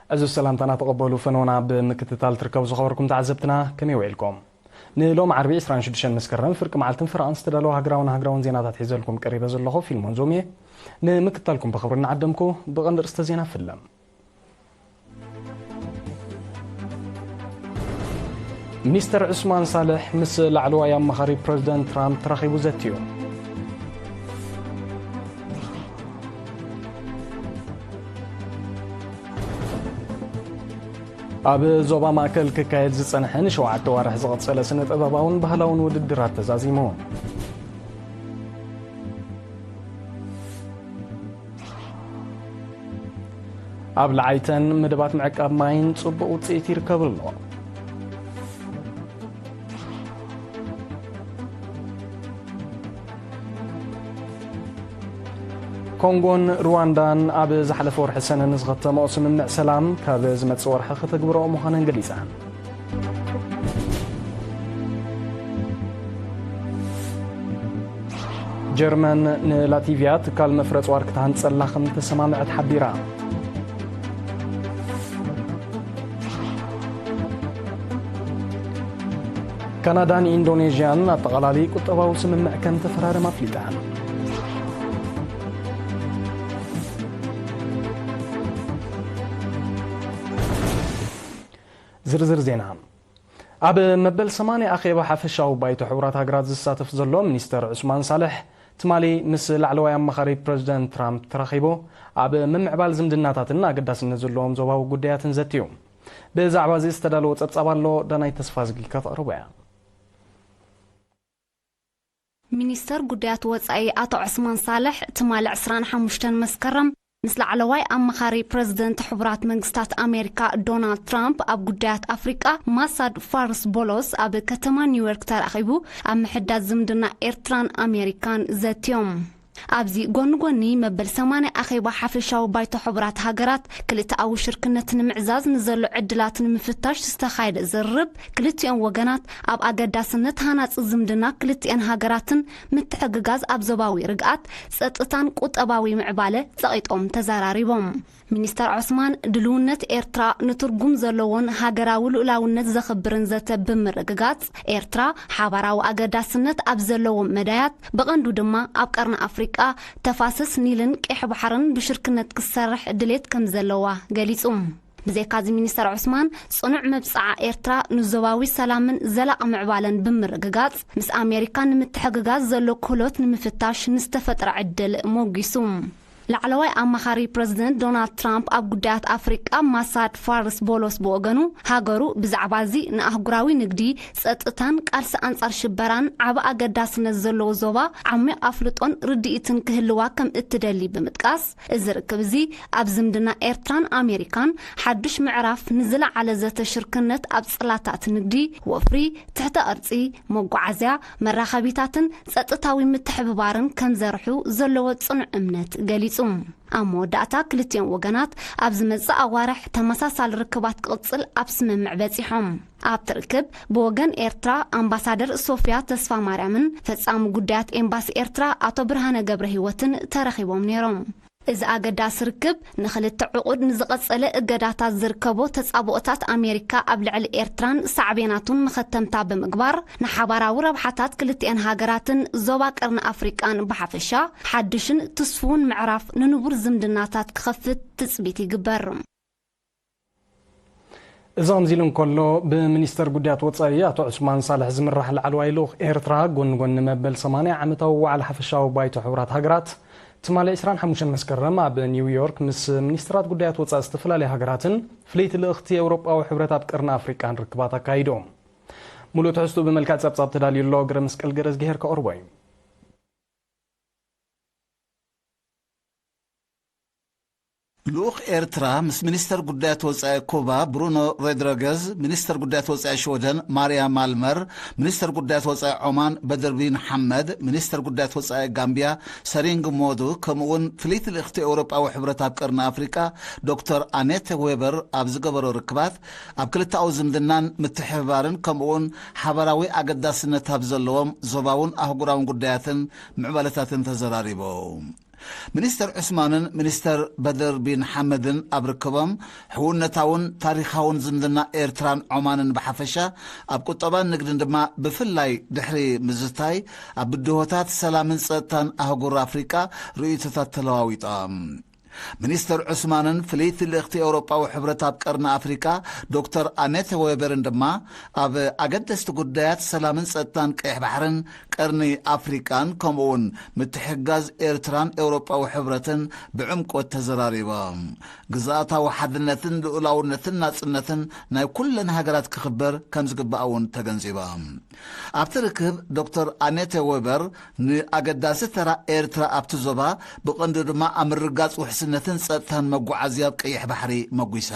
እዚ ሰላምታና ተቐበሉ። ፈኖና ብምክትታል ትርከቡ ዝኸበርኩም ተዓዘብትና፣ ከመይ ውዒልኩም? ንሎም ዓርቢ ዕስራን ሽዱሽተን መስከረም ፍርቂ መዓልትን ፈረቓን ዝተዳለወ ሃገራውን ሃገራውን ዜናታት ሒዘልኩም ቀሪበ ዘለኹ ፊልሞን ዞም እየ። ንምክትታልኩም ብኽብሪ እናዓደምኩ፣ ብቐንዲ ርእስተ ዜና ፍለም። ሚኒስተር ዑስማን ሳልሕ ምስ ላዕለዋይ ኣማኻሪ ፕረዚደንት ትራምፕ ተራኺቡ ዘትዩ። ኣብ ዞባ ማእከል ክካየድ ዝጸንሐ ንሸውዓተ ዋርሕ ዝቐጸለ ስነ ጥበባውን ባህላውን ውድድራት ተዛዚሙ። ኣብ ለዓይተን መደባት ምዕቃብ ማይን ጽቡቕ ውጽኢት ይርከብ ኣሎ። ኮንጎን ሩዋንዳን ኣብ ዝሓለፈ ወርሒ ሰነ ንዝኸተመኦ ስምምዕ ሰላም ካብ ዝመጽእ ወርሒ ከተግብረኦ ምዃነን ገሊጸን። ጀርመን ንላቲቪያ ትካል መፍረ ጽዋር ክትሃንጸላ ከም ተሰማምዐት ሓቢራ። ካናዳን ኢንዶኔዥያን ኣጠቓላሊ ቁጠባዊ ስምምዕ ከም ተፈራረማ ኣፍሊጠን። ዝርዝር ዜና። ኣብ መበል ሰማንያ ኣኼባ ሓፈሻዊ ባይቶ ሕቡራት ሃገራት ዝሳተፍ ዘሎ ሚኒስተር ዑስማን ሳልሕ፣ ትማሊ ምስ ላዕለዋይ ኣማኻሪ ፕረዚደንት ትራምፕ ተራኺቡ፣ ኣብ ምምዕባል ዝምድናታትን ኣገዳስነት ዘለዎም ዞባዊ ጉዳያትን ዘትዩ። ብዛዕባ እዚ ዝተዳለወ ጸብጻብ ኣሎ፣ ዳናይ ተስፋዝጊ ከተቕርቦ እያ። ሚኒስተር ጉዳያት ወጻኢ ኣቶ ዑስማን ሳልሕ፣ ትማሊ ዕስራን ሓሙሽተን መስከረም ምስ ላዕለዋይ ኣማኻሪ ፕረዚደንት ሕቡራት መንግስታት ኣሜሪካ ዶናልድ ትራምፕ ኣብ ጉዳያት ኣፍሪቃ ማሳድ ፋርስ ቦሎስ ኣብ ከተማ ኒውዮርክ ተራኺቡ ኣብ ምሕዳስ ዝምድና ኤርትራን ኣሜሪካን ዘትዮም። ኣብዚ ጎኒ ጎኒ መበል ሰማንያ ኣኼባ ሓፈሻዊ ባይቶ ሕቡራት ሃገራት ክልተኣዊ ሽርክነት ንምዕዛዝ ንዘሎ ዕድላት ንምፍታሽ ዝተኻየደ ዝርርብ፣ ክልቲኦም ወገናት ኣብ ኣገዳስነት ሃናጺ ዝምድና ክልቲኤን ሃገራትን ምትሕግጋዝ ኣብ ዞባዊ ርግኣት፣ ጸጥታን ቁጠባዊ ምዕባለ ጸቒጦም ተዘራሪቦም። ሚኒስተር ዑስማን፣ ድልውነት ኤርትራ ንትርጉም ዘለዎን ሃገራዊ ልኡላውነት ዘኽብርን ዘተ ብምርግጋጽ፣ ኤርትራ ሓባራዊ ኣገዳስነት ኣብ ዘለዎም መዳያት፣ ብቐንዱ ድማ ኣብ ቀርኒ ኣፍሪቃ ተፋሰስ ኒልን ቀይሕ ባሕርን ብሽርክነት ክሰርሕ ድሌት ከም ዘለዋ ገሊጹ። ብዘይካዚ ሚኒስተር ዑስማን፣ ጽኑዕ መብጽዓ ኤርትራ ንዞባዊ ሰላምን ዘላቒ ምዕባለን ብምርግጋጽ፣ ምስ ኣሜሪካ ንምትሕግጋዝ ዘሎ ክህሎት ንምፍታሽ ንዝተፈጥረ ዕድል ሞጒሱ። ላዕለዋይ ኣማኻሪ ፕረዚደንት ዶናልድ ትራምፕ ኣብ ጉዳያት ኣፍሪቃ ማሳድ ፋርስ ቦሎስ ብወገኑ፣ ሃገሩ ብዛዕባ እዚ ንኣህጉራዊ ንግዲ፣ ጸጥታን ቃልሲ ኣንጻር ሽበራን ዓቢ ኣገዳስነት ዘለዎ ዞባ ዓሚቕ ኣፍልጦን ርድኢትን ክህልዋ ከም እትደሊ ብምጥቃስ፣ እዚ ርክብ እዚ ኣብ ዝምድና ኤርትራን ኣሜሪካን ሓድሽ ምዕራፍ ንዝለዓለ ዘተ ሽርክነት ኣብ ጽላታት ንግዲ፣ ወፍሪ፣ ትሕተ ቅርጺ፣ መጓዓዝያ፣ መራኸቢታትን ጸጥታዊ ምትሕብባርን ከም ዘርሑ ዘለዎ ጽኑዕ እምነት ገሊጹ። ኣብ መወዳእታ ክልቲኦም ወገናት ኣብ ዝመጽእ ኣዋርሕ ተመሳሳሊ ርክባት ክቕጽል ኣብ ስምምዕ በጺሖም። ኣብቲ ርክብ ብወገን ኤርትራ ኣምባሳደር ሶፍያ ተስፋ ማርያምን ፈጻሚ ጉዳያት ኤምባሲ ኤርትራ ኣቶ ብርሃነ ገብረ ህይወትን ተረኺቦም ነይሮም። እዚ ኣገዳሲ ርክብ ንኽልተ ዕቑድ ንዝቐጸለ እገዳታት ዝርከቦ ተጻብኦታት ኣሜሪካ ኣብ ልዕሊ ኤርትራን ሳዕቤናቱን መኸተምታ ብምግባር፣ ንሓባራዊ ረብሓታት ክልቲኤን ሃገራትን ዞባ ቀርኒ ኣፍሪቃን ብሓፈሻ ሓድሽን ትስፉውን ምዕራፍ ንንቡር ዝምድናታት ክኸፍት ትጽቢት ይግበር። እዚ ከምዚ ኢሉ እንከሎ፣ ብሚኒስተር ጉዳያት ወጻኢ ኣቶ ዑስማን ሳልሕ ዝምራሕ ላዕለዋይ ልኡኽ ኤርትራ፣ ጎኒ ጎኒ መበል ሰማንያ ዓመታዊ ዋዕላ ሓፈሻዊ ባይቶ ሕቡራት ሃገራት፣ ትማሊ ዕስራን ሓሙሽተን መስከረም ኣብ ኒውዮርክ ምስ ሚኒስትራት ጉዳያት ወጻኢ ዝተፈላለዩ ሃገራትን ፍልይቲ ልእኽቲ ኤውሮጳዊ ሕብረት ኣብ ቀርኒ ኣፍሪቃን ርክባት ኣካይዱ። ሙሉእ ትሕዝቱ ብመልክዕ ጸብጻብ ተዳልዩ ኣሎ፣ ግረ መስቀል ገረዝግሄር ከቕርቦ እዩ። ልኡኽ ኤርትራ ምስ ሚኒስተር ጉዳያት ወጻኢ ኩባ ብሩኖ ሮድሪገዝ፣ ሚኒስተር ጉዳያት ወጻኢ ሽወደን ማርያ ማልመር፣ ሚኒስተር ጉዳያት ወጻኢ ዖማን በድር ቢን ሓመድ፣ ሚኒስተር ጉዳያት ወጻኢ ጋምቢያ ሰሪንግ ሞዱ፣ ከምኡውን ፍልይቲ ልእኽቲ ኤውሮጳዊ ሕብረት ኣብ ቀርኒ ኣፍሪቃ ዶክተር ኣኔተ ዌበር ኣብ ዝገበሮ ርክባት፣ ኣብ ክልተኣዊ ዝምድናን ምትሕብባርን ከምኡውን ሓበራዊ ኣገዳስነት ኣብ ዘለዎም ዞባውን ኣህጉራውን ጉዳያትን ምዕባለታትን ተዘራሪቦም። ሚኒስተር ዑስማንን ሚኒስተር በድር ቢን ሓመድን ኣብ ርክቦም፣ ሕውነታውን ታሪኻውን ዝምድና ኤርትራን ዖማንን ብሓፈሻ፣ ኣብ ቁጠባን ንግድን ድማ ብፍላይ ድሕሪ ምዝታይ፣ ኣብ ብድሆታት ሰላምን ጸጥታን ኣህጉር ኣፍሪቃ ርእይቶታት ተለዋዊጦም። ሚኒስተር ዑስማንን ፍልይቲ ልእኽቲ ኤውሮጳዊ ሕብረት ኣብ ቀርኒ ኣፍሪቃ ዶክተር ኣኔተ ዌበርን ድማ ኣብ ኣገደስቲ ጉዳያት ሰላምን ጸጥታን ቀይሕ ባሕርን ቀርኒ ኣፍሪቃን ከምኡውን ምትሕግጋዝ ኤርትራን ኤውሮጳዊ ሕብረትን ብዕምቆት ተዘራሪቦም። ግዝኣታዊ ሓድነትን ልኡላውነትን ናጽነትን ናይ ኩለን ሃገራት ክኽበር ከም ዝግባእ እውን ተገንዚቦም። ኣብቲ ርክብ ዶክተር ኣኔተ ዌበር ንኣገዳሲ ተራ ኤርትራ ኣብቲ ዞባ ብቐንዱ ድማ ኣብ ምርጋጽ ውሕስነትን ጸጥታን መጓዓዝያ ኣብ ቀይሕ ባሕሪ መጒሳ።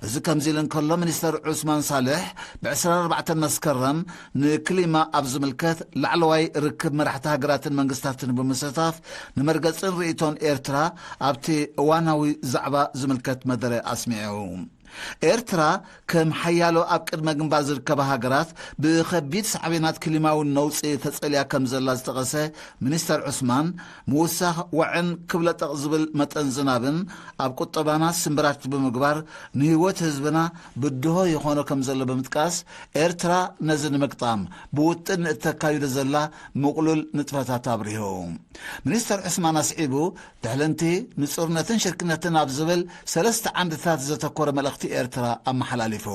እዚ ከምዚ ኢሉ እንከሎ፣ ሚኒስተር ዑስማን ሳልሕ ብ ዕስራን ኣርባዕተን መስከረም ንክሊማ ኣብ ዝምልከት ላዕለዋይ ርክብ መራሕቲ ሃገራትን መንግስታትን ብምስታፍ ንመርገጽን ርእይቶን ኤርትራ ኣብቲ እዋናዊ ዛዕባ ዝምልከት መደረ ኣስሚዑ። ኤርትራ ከም ሓያሎ ኣብ ቅድመ ግንባር ዝርከባ ሃገራት ብኸቢድ ሳዕቤናት ክሊማዊ ነውጺ ተጸልያ ከም ዘላ ዝጠቐሰ ሚኒስተር ዑስማን፣ ምውሳኽ ዋዕን ክብለጠቕ ዝብል መጠን ዝናብን ኣብ ቁጠባና ስምብራት ብምግባር ንህይወት ህዝብና ብድሆ ይኾኖ ከም ዘሎ ብምጥቃስ፣ ኤርትራ ነዚ ንምግጣም ብውጥን እተካይዶ ዘላ ምቕሉል ንጥፈታት ኣብሪሁ። ሚኒስተር ዑስማን ኣስዒቡ፣ ትሕልንቲ፣ ንጹርነትን ሽርክነትን ኣብ ዝብል ሰለስተ ዓንድታት ዘተኮረ መልእኽቲ ኤርትራ ኣመሓላሊፉ።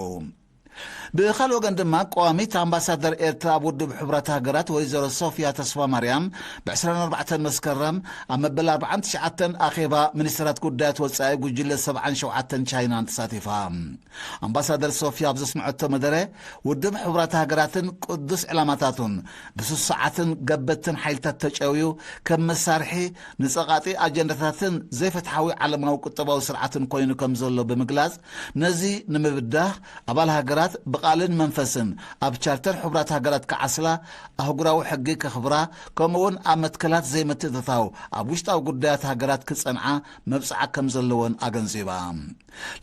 ብኻልእ ወገን ድማ፣ ቀዋሚት ኣምባሳደር ኤርትራ ኣብ ውድብ ሕቡራት ሃገራት ወይዘሮ ሶፍያ ተስፋ ማርያም ብ ዕስራን ኣርባዕተን መስከረም ኣብ መበል ኣርባዓን ትሽዓተን ኣኼባ ሚኒስትራት ጉዳያት ወጻኢ ጉጅለ ሰብዓን ሸውዓተን ቻይናን ተሳቲፋ። ኣምባሳደር ሶፍያ ኣብ ዘስምዐቶ መደረ፣ ውድብ ሕቡራት ሃገራትን ቅዱስ ዕላማታቱን ብስሱዓትን ገበትን ሓይልታት ተጨውዩ፣ ከም መሳርሒ ንጸቓጢ ኣጀንዳታትን ዘይፍትሓዊ ዓለማዊ ቁጠባዊ ስርዓትን ኮይኑ ከም ዘሎ ብምግላጽ፣ ነዚ ንምብዳህ ኣባል ሃገራት ብቓልን መንፈስን ኣብ ቻርተር ሕቡራት ሃገራት ክዓስላ፣ ኣህጉራዊ ሕጊ ከኽብራ፣ ከምኡውን ኣብ መትከላት ዘይምትእትታው ኣብ ውሽጣዊ ጉዳያት ሃገራት ክጸንዓ መብጽዓ ከም ዘለወን ኣገንዚባ።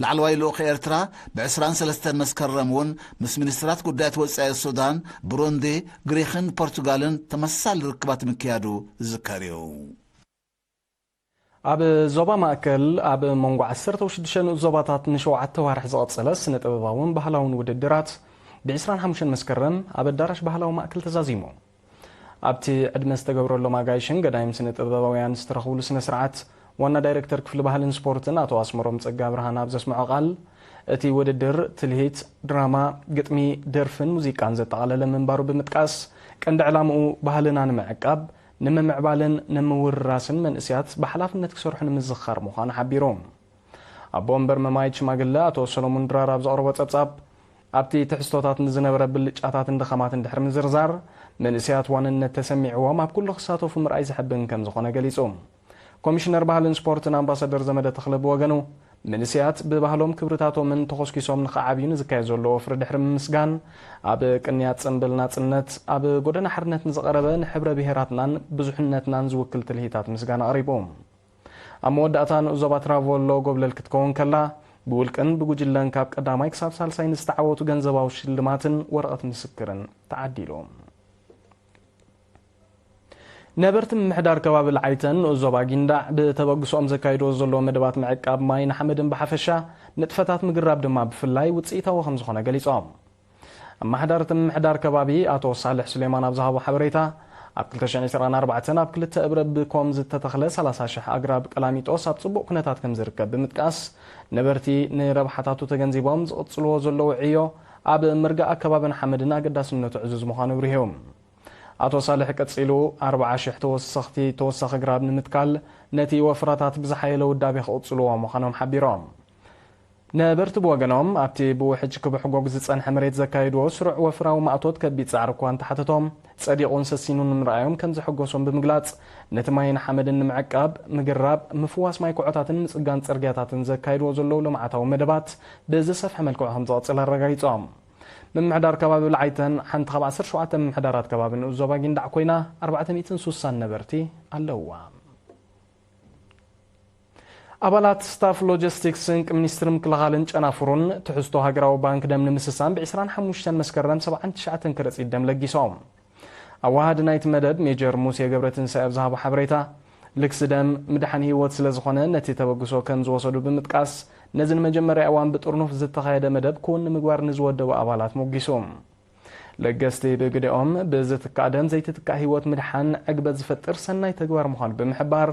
ላዕለዋይ ልኡኽ ኤርትራ ብ ዕስራን ሰለስተን መስከረም እውን ምስ ሚኒስትራት ጉዳያት ወጻኢ ሱዳን፣ ብሩንዲ፣ ግሪኽን ፖርቱጋልን ተመሳሳሊ ርክባት ምክያዱ ዝዝከር እዩ። ኣብ ዞባ ማእከል ኣብ መንጎ ዓሰርተ ሽዱሽተ ንኡስ ዞባታት ንሸውዓተ ዋርሕ ዝቐጸለ ስነ ጥበባውን ባህላውን ውድድራት ብ ዕስራን ሓሙሽተን መስከረም ኣብ ኣዳራሽ ባህላዊ ማእከል ተዛዚሙ። ኣብቲ ዕድመ ዝተገብረሎም ኣጋይሽን ገዳይም ስነ ጥበባውያን ዝተረኽብሉ ስነ ስርዓት፣ ዋና ዳይሬክተር ክፍሊ ባህልን ስፖርትን ኣቶ ኣስመሮም ጸጋ ብርሃን ኣብ ዘስምዖ ቃል፣ እቲ ውድድር ትልሂት፣ ድራማ፣ ግጥሚ፣ ደርፍን ሙዚቃን ዘጠቓለለ ምንባሩ ብምጥቃስ፣ ቀንዲ ዕላምኡ ባህልና ንምዕቃብ፣ ንምምዕባልን ንምውርራስን መንእስያት ብሓላፍነት ክሰርሑ ንምዝኻር ምዃኑ ሓቢሩ። ኣቦ ወንበር መማይት ሽማግለ ኣቶ ሰሎሙን ድራር ኣብ ዘቕረቦ ጸብጻብ፣ ኣብቲ ትሕዝቶታት ንዝነበረ ብልጫታትን ድኻማትን ድሕሪ ምዝርዛር፣ መንእስያት ዋንነት ተሰሚዕዎም ኣብ ኩሉ ክሳተፉ ምርኣይ ዘሐብን ከም ዝኾነ ገሊጹ። ኮሚሽነር ባህልን ስፖርትን ኣምባሳደር ዘመደ ተኽለ ብወገኑ፣ መንእስያት ብባህሎም፣ ክብርታቶምን ተኾስኪሶም ንኽዓብዩ ንዝካየድ ዘሎ ወፍሪ ድሕሪ ምምስጋን፣ ኣብ ቅንያት ጽምብል ናጽነት፣ ኣብ ጎደና ሓርነት ንዝቐረበ ንሕብረ ብሄራትናን ብዙሕነትናን ዝውክል ትልሂታት ምስጋና ኣቕሪቡ። ኣብ መወዳእታ ንኡስ ዞባ ትራቮሎ ጎብለል ክትከውን ከላ፣ ብውልቅን ብጉጅለን ካብ ቀዳማይ ክሳብ ሳልሳይ ንዝተዓወቱ ገንዘባዊ ሽልማትን ወረቐት ምስክርን ተዓዲሉ። ነበርቲ ምምሕዳር ከባቢ ልዓይተን ንኡስ ዞባ ጊንዳዕ ብተበግሶኦም ዘካይድዎ ዘለዉ መደባት ምዕቃብ ማይን ሓመድን ብሓፈሻ፣ ንጥፈታት ምግራብ ድማ ብፍላይ ውፅኢታዊ ከም ዝኾነ ገሊጾም። ኣመሓዳሪ እቲ ምምሕዳር ከባቢ ኣቶ ሳልሕ ሱሌማን ኣብ ዝሃቦ ሓበሬታ፣ ኣብ ክልተ ሽሕን ዕስራን ኣርባዕተን ኣብ ክልተ እብረ ብኮም ዝተተኽለ ሰላሳ ሽሕ ኣግራብ ቀላሚጦስ ኣብ ጽቡቕ ኩነታት ከም ዝርከብ ብምጥቃስ፣ ነበርቲ ንረብሓታቱ ተገንዚቦም ዝቕጽልዎ ዘለዉ ዕዮ ኣብ ምርጋእ ኣከባብን ሓመድን ኣገዳስነቱ ዕዙዝ ምዃኑ ኣብሪሁ። ኣቶ ሳልሕ ቀጺሉ፣ ኣርብዓ ሽሕ ተወሰኽቲ ተወሳኺ ኣግራብ ንምትካል ነቲ ወፍራታት ብዝሓየለ ውዳቤ ክቕጽልዎ ምዃኖም ሓቢሮም። ነበርቲ ብወገኖም፣ ኣብቲ ብውሕጅ ክብሕጎግ ዝጸንሐ መሬት ዘካየድዎ ስሩዕ ወፍራዊ ማእቶት ከቢድ ጻዕሪ እኳ እንተሓተቶም፣ ጸዲቑን ሰሲኑን ምርኣዮም ከም ዘሐጎሶም ብምግላጽ፣ ነቲ ማይን ሓመድን ንምዕቃብ፣ ምግራብ፣ ምፍዋስ ማይ ኩዖታትን ምጽጋን ጽርግያታትን ዘካየድዎ ዘለዉ ልምዓታዊ መደባት ብዝሰፍሐ መልክዑ ከም ዝቐጽል ኣረጋጊጾም። ምምሕዳር ከባቢ ልዓይተን ሓንቲ ካብ ዓሰርተ ሸውዓተ ምምሕዳራት ከባቢ ንኡስ ዞባ ጊንዳዕ ኮይና፣ ኣርባዕተ ሚእትን ስሳን ነበርቲ ኣለውዋ። ኣባላት ስታፍ ሎጂስቲክስ ስንቂ ሚኒስትሪ ምክልኻልን ጨናፍሩን ትሕዝቶ ሃገራዊ ባንክ ደም ንምስሳን ብ ዕስራን ሓሙሽተን መስከረም ሰብዓን ትሽዓተን ከረጺት ደም ለጊሶም። ኣዋሃዲ ናይቲ መደብ ሜጀር ሙሴ ገብረትንሳኤ ኣብ ዝሃቦ ሓበሬታ፣ ልግሲ ደም ምድሓን ህይወት ስለ ዝኾነ፣ ነቲ ተበግሶ ከም ዝወሰዱ ብምጥቃስ፣ ነዚ ንመጀመርያ እዋን ብጥርኑፍ ዝተኻየደ መደብ ክውን ንምግባር ንዝወደቡ ኣባላት ሞጊሱ። ለገስቲ ብግዲኦም፣ ብዝትካእ ደም ዘይትትካእ ህይወት ምድሓን ዕግበት ዝፈጥር ሰናይ ተግባር ምዃኑ ብምሕባር፣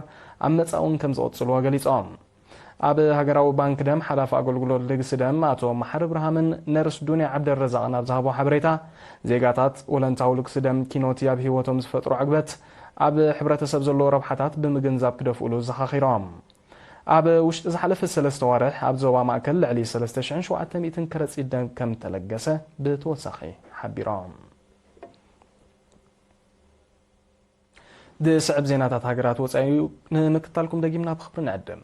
ኣብ መጻኢ እውን ከም ዝቕጽልዎ ገሊጾም። ኣብ ሃገራዊ ባንክ ደም ሓላፊ ኣገልግሎት ልግሲ ደም ኣቶ መሓሪ እብርሃምን ነርስ ዱንያ ዓብደረዛቕን ኣብ ዝሃቦ ሓበሬታ፣ ዜጋታት ወለንታዊ ልግሲ ደም ኪኖቲ ኣብ ህይወቶም ዝፈጥሮ ዕግበት ኣብ ሕብረተሰብ ዘለዎ ረብሓታት ብምግንዛብ ክደፍኡሉ ዘኻኺሮም። ኣብ ውሽጢ ዝሓለፈ ሰለስተ ዋርሕ ኣብ ዞባ ማእከል ልዕሊ ሰለስተ ሽሕን ሸውዓተ ሚእትን ከረጺት ደም ከም ተለገሰ ብተወሳኺ ሓቢሮም። ዝስዕብ ዜናታት ሃገራት ወጻኢ ንምክታልኩም ደጊምና ብኽብሪ ንዕድም።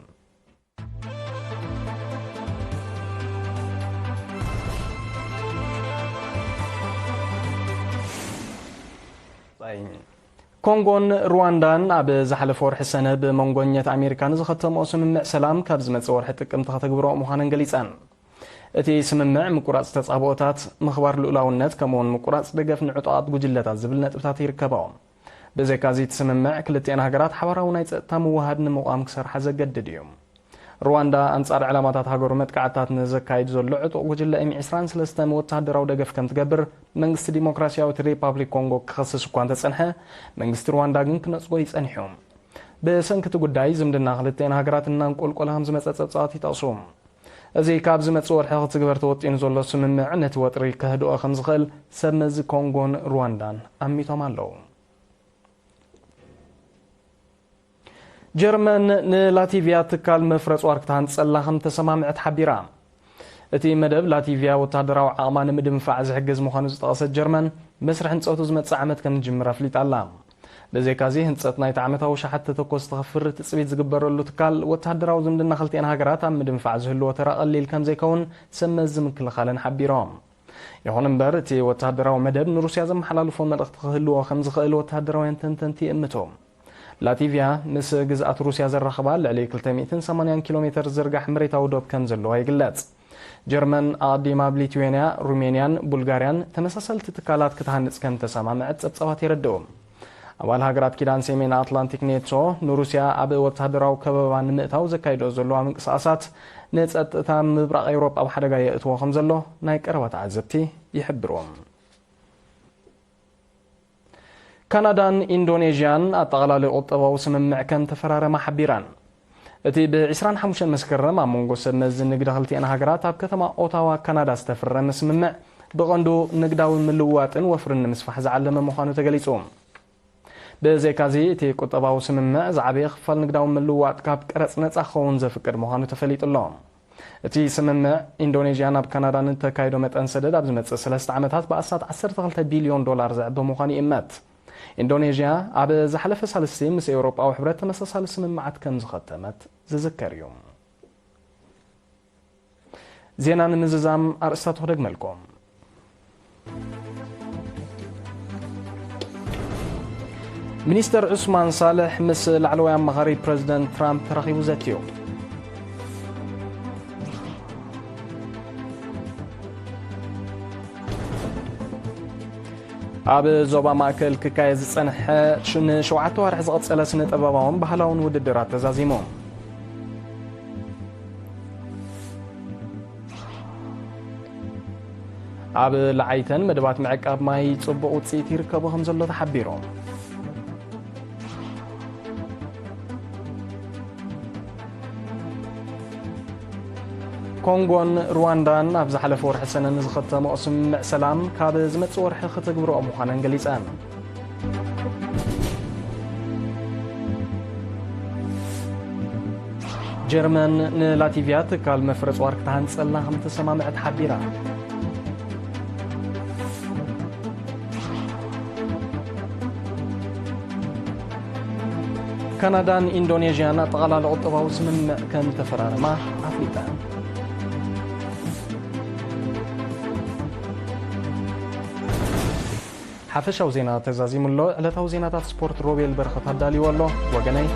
ኮንጎን ሩዋንዳን ኣብ ዝሓለፈ ወርሒ ሰነ ብመንጎኘት ኣሜሪካ ንዝኸተምኦ ስምምዕ ሰላም ካብ ዝመጽእ ወርሒ ጥቅምቲ ከተግብርኦ ምዃነን ገሊጸን። እቲ ስምምዕ ምቁራጽ ተጻብኦታት፣ ምኽባር ልኡላውነት፣ ከምኡውን ምቁራጽ ደገፍ ንዕጡቓት ጉጅለታት ዝብል ነጥብታት ይርከቦ። ብዘይካዚ እቲ ስምምዕ ክልቲኣን ሃገራት ሓባራዊ ናይ ጸጥታ ምውሃድ ንምቋም ክሰርሓ ዘገድድ እዩ። ሩዋንዳ ኣንጻር ዕላማታት ሃገሩ መጥቃዕታት ንዘካይድ ዘሎ ዕጡቕ ጉጅለ ኤም ዕስራን ሰለስተን ወተሃደራዊ ደገፍ ከም ትገብር መንግስቲ ዲሞክራሲያዊት ሪፓብሊክ ኮንጎ ክኸስስ እኳ እንተጸንሐ፣ መንግስቲ ሩዋንዳ ግን ክነጽጎ ይጸኒሑ። ብሰንኪ እቲ ጉዳይ ዝምድና ክልቲኣን ሃገራት እናንቆልቆለ ከም ዝመጸ ጸብጻባት ይጠቕሱ። እዚ ካብ ዝመጽእ ወርሒ ክትግበር ተወጢኑ ዘሎ ስምምዕ ነቲ ወጥሪ ከህድኦ ከም ዝኽእል ሰብ መዚ ኮንጎን ሩዋንዳን ኣሚቶም ኣለዉ። ጀርመን ንላቲቪያ ትካል መፍረጽ ዋርክ ትሃንጸላ ከም ተሰማምዐት ሓቢራ። እቲ መደብ ላቲቪያ ወተሃደራዊ ዓቕማ ንምድንፋዕ ዝሕግዝ ምዃኑ ዝጠቐሰት ጀርመን፣ መስርሕ ህንጸቱ ዝመጽእ ዓመት ከም ዝጅምር ኣፍሊጣ ኣላ። ብዘይካዚ፣ ህንጸት ናይቲ ዓመታዊ ሸሓት ተተኮስቲ ከፍሪ ትጽቢት ዝግበረሉ ትካል፣ ወተሃደራዊ ዝምድና ክልቲኣን ሃገራት ኣብ ምድንፋዕ ዝህልዎ ተራ ቀሊል ከም ዘይከውን ሰብ መዚ ምክልኻለን ሓቢሮም። ይኹን እምበር፣ እቲ ወተሃደራዊ መደብ ንሩስያ ዘመሓላልፎ መልእኽቲ ክህልዎ ከም ዝኽእል ወተሃደራውያን ተንተንቲ ይእምቱ። ላቲቪያ ምስ ግዝኣት ሩስያ ዘራኽባ ልዕሊ ክልተ ሚእትን ሰማንያን ኪሎ ሜተር ዝርጋሕ መሬታዊ ዶብ ከም ዘለዋ ይግለጽ። ጀርመን ኣቐዲማ ኣብ ሊትዌንያ፣ ሩሜንያን ቡልጋርያን ተመሳሰልቲ ትካላት ክትሃንጽ ከም ተሰማምዐት ጸብጻባት የረድኡ። ኣባል ሃገራት ኪዳን ሰሜን ኣትላንቲክ ኔቶ ንሩስያ ኣብ ወተሃደራዊ ከበባ ንምእታው ዘካይዶ ዘለዋ ምንቅስቓሳት ንጸጥታ ምብራቕ ኤውሮጳ ኣብ ሓደጋ የእትዎ ከም ዘሎ ናይ ቀረባ ተዓዘብቲ ይሕብሩ። ካናዳን ኢንዶኔዥያን ኣጠቓላሊ ቁጠባዊ ስምምዕ ከም ተፈራረማ ሓቢረን። እቲ ብ ዕስራን ሓሙሽተን መስከረም ኣብ መንጎ ሰብ መዚ ንግዲ ክልቲኣን ሃገራት ኣብ ከተማ ኦታዋ ካናዳ ዝተፈረመ ስምምዕ ብቐንዱ ንግዳዊ ምልውዋጥን ወፍርን ንምስፋሕ ዝዓለመ ምዃኑ ተገሊጹ። ብዘይካዚ፣ እቲ ቁጠባዊ ስምምዕ ዝዓበየ ክፋል ንግዳዊ ምልውዋጥ ካብ ቀረጽ ነጻ ክኸውን ዘፍቅድ ምዃኑ ተፈሊጡ ኣሎ። እቲ ስምምዕ፣ ኢንዶኔዥያ ናብ ካናዳ ንተካይዶ መጠን ሰደድ ኣብ ዝመጽእ ሰለስተ ዓመታት ብኣስታት ዓሰርተ ክልተ ቢልዮን ዶላር ዘዕቢ ምዃኑ ይእመት። ኢንዶኔዥያ ኣብ ዝሓለፈ ሳልስቲ ምስ ኤውሮጳዊ ሕብረት ተመሳሳሊ ስምምዓት ከም ዝኸተመት ዝዝከር እዩ። ዜና ንምዝዛም ኣርእስታቱ ክደግመልኩም። ሚኒስተር ዑስማን ሳልሕ ምስ ላዕለዋይ ኣማኻሪ ፕረዚደንት ትራምፕ ተራኺቡ ዘትዩ። ኣብ ዞባ ማእከል ክካየድ ዝጸንሐ ሽ-፣ ንሸውዓተ ዋርሕ ዝቐጸለ ስነ ጥበባውን ባህላውን ውድድራት ተዛዚሙ። ኣብ ለዓይተን መደባት ምዕቃብ ማይ ጽቡቕ ውጽኢት ይርከቦ ከም ዘሎ ተሓቢሩ። ኮንጎን ሩዋንዳን ኣብ ዝሓለፈ ወርሒ ሰነ ንዝኸተምኦ ስምምዕ ሰላም ካብ ዝመጽእ ወርሒ ክትግብርኦ ምዃነን ገሊጸን። ጀርመን ንላቲቪያ ትካል መፍረጽ ዋርክ ትሃንጸልና ከም ተሰማምዐት ሓቢራ። ካናዳን ኢንዶኔዥያን ኣጠቓላሊ ቁጠባዊ ስምምዕ ከም ተፈራረማ ኣፍሊጠን። ሓፈሻዊ ዜና ተዛዚሙ ኣሎ። ዕለታዊ ዜናታት ስፖርት ሮቤል በረኸት ኣዳልይዎ ኣሎ። ወገነይ፣